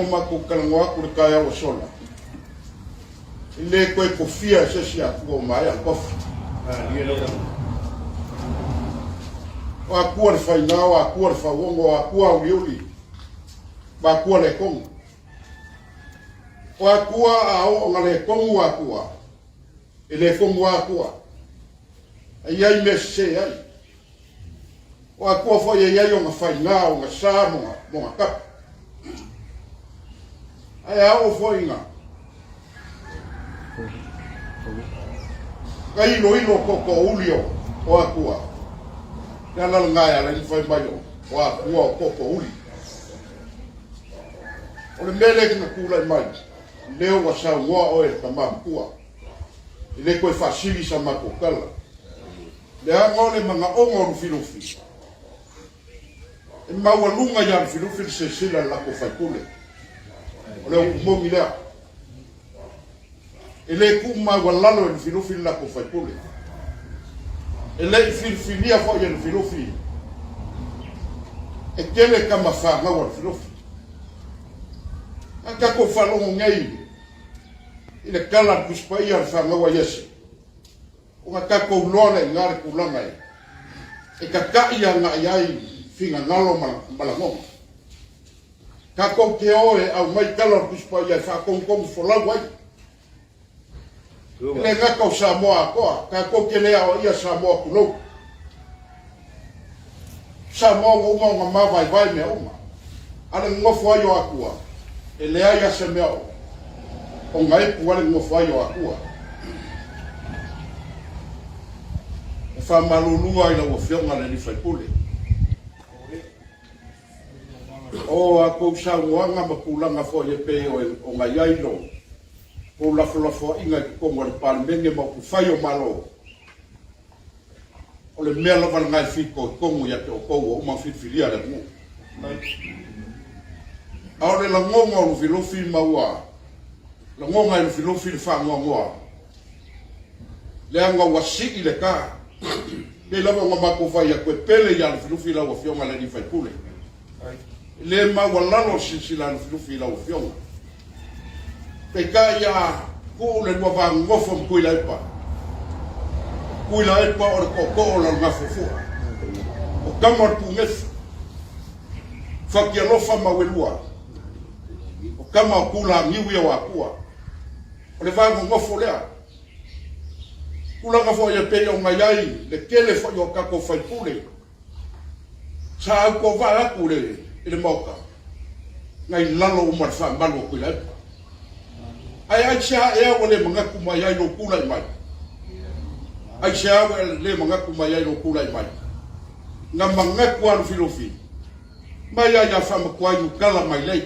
Matou talanoa atu le taeao ua sola, e le toe tofia e se isi Atua ua maea le tofi. O Atua le faiga, o Atua le fauono, o Atua auliuli, ma Atua le tonu. O Atua a oo na le tonu Atua, e le tonu lava Atua. E i ai mea sese ai. O Atua foi e i ai ona faiga, ona sa ma ona kapa. Ae a oo foi ina tailoilo tootoouli o Atua, le ala lena e ala ai ona fai mai o Atua o tootoouli. O le mea lea na tulai mai, lea ua saunoa oe le tama matua, e le toe faasili sa matou tala. Leaga o le manaoga o Lufilufi, e maualuga ia Lufilufi le silasila i le latou faipule. O le upu moni lea. E le tuumaualalo e Lufilufi le latou faipule. E le i filifilia foi e Lufilufi e tele tama fanau a Lufilufi. A tatou faalogo nei i le tala a le Tusi Paia o le fanau a Iese, Ua tatou iloa lea i ina le tulaga e tata'i agai ai finagalo ma lagona. Tatou te o e aumai tala o le Tusi Paia e faatonutonu folau ai. E le gata o Samoa atoa, tatou te le aoaia Samoa tulou. Samoa ua uma ona mavaevae mea uma. A le nonofo ai o Atua, e leai lava se mea o gaepu ai le nonofo ai o Atua. E faamalulu lava i lau Afioga i le sui usufono, o a tou saunoaga ma tulaga foi e pei ona i ai lo tou lafolafoaiga i totonu o le Palemene ma upufai o Malo, O le mea lava lena e fitoitonu ia te outou ua uma ona filifilia le atunuu. A o le lagona o Lufilufi ma ua lagona e Lufilufi le faanoanoa, leaga ua sii le ta. Pei lava ona matou fai atu, e pele ia Lufilufi lau Afioga i le sui usufono. E le maualalo le silasila a Lufilufi i lau Afioga. Peitai a tuu le lua va nonofo ma Tuilaepa, Tuilaepa o le tootoo o Lalogafofua, o tama o le Punefu, Fatialofa ma Uelua, o tama o Tulagiu ia o Atua. O le va nonofo lea. Tulaga foi e pei ona i ai le tele foi o tatou faipule, Sa autovaa atu i le Maota, na i lalo uma le faamalu o Tuilaepa. Ae aisea ea ua le manatu mai ai lou tulai mai? Aisea ua le manatu mai ai lou tulai mai? Na manatu a Lufilufi, mai ai ia Faamatuai Utala Mailei.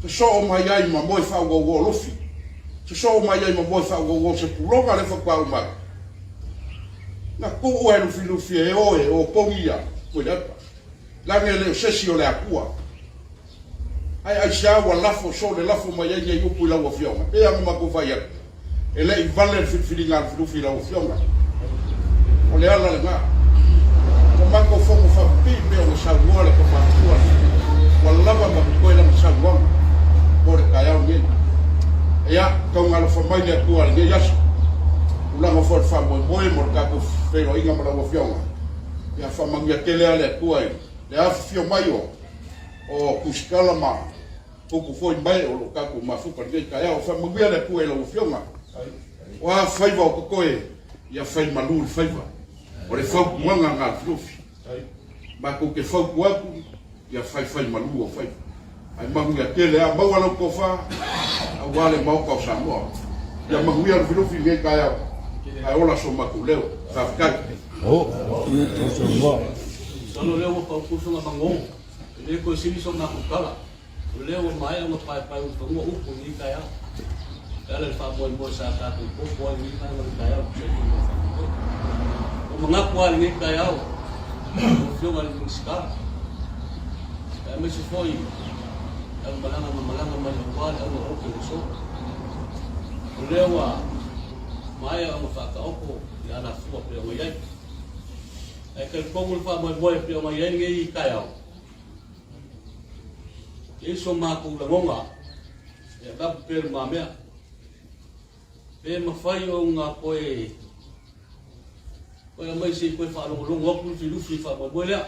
Sosoo mai ai ma moe faauouo Lufi. Sosoo mai ai ma moe faauouo Sepuloga lea faatoa uma atu. Na tuu e Lufilufi e o e opogi ia Tuilaepa. Leaga e le o sesi o le Atua. Ae aisea ua lafo sole lafo mai ai nei upu i lau Afioga? E pei ona matou fai atu, E le i vale le filifiliga a Lufilufi i lau Afioga. O le ala lena. Ua matou fono faapipii pei ona saunoa le Tama Matua, ua lava ma totoe lana saunoaga mo le taeao lenei. Ia, tauga alofa mai le Atua i lenei aso. Tulaga foi o le faamoemoe mo le tatou feiloaiga ma lau Afioga. Ia faamanuia tele lava le Atua i le afifio mai o Tusitala ma Upu foi mai o lo tatou mafuta i lenei taeao. Faamanuia le Atua i lau Afioga. O a faiva o totoe, ia fai malu le faiva. O le fautuaga na a Lufilufi. Matou te fautua atu, ia faifai malu o faiva. Ae manuia tele a maua lau tofa aua le Maota o Samoa. Ia manuia Lufilufi i lenei taeao. Ae ola so matou leo. Faafetai. Masalo lea ua pautu sona mago. E le toe sili so matou tala. O lea ua maea ona paepae ulufanua upu i lenei taeao e ala i le faamoemoe sa tatou popo ai i lenei vaega o le taeao e tusa ai foi ma le faamoemoe. Ua manatu lava i lenei taeao lau Afioga i le Minisita, aemaise foi le aumalaga na malaga mai aua le auga ote ua sola. O lea ua maea ona faataoto le alafua pei ona i ai. Ae talitonu le faamoemoe pei ona i ai lenei taeao. E i ai so matou lagona e avatu pea i lumamea, pe mafai ona toe toe aumai se i toe faalogologo atu Lufilufi i le faamoemoe lea.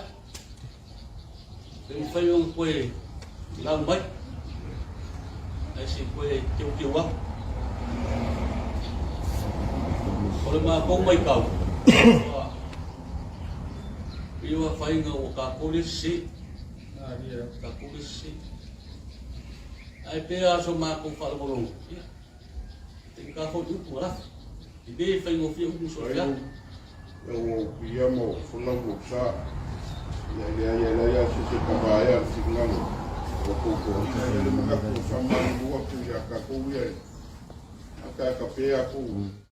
Pe mafai ona toe lau mai ae se i toe teuteu atu. O le matou matau, ua pei ua afaina ua tatou le sese. Tatou le sese. Ae pei lava o so matou faalogologo, ia, e faigata foi upu na lafo. E le faigofie upu so o se atu. Ua ou piiama o folau lou sa. Ia e leai e leai lava se isi e tavaea le finagalo o la outou toalina. E i ai le manatu e faamalulu atu ia tatou ia e ataata pea atu.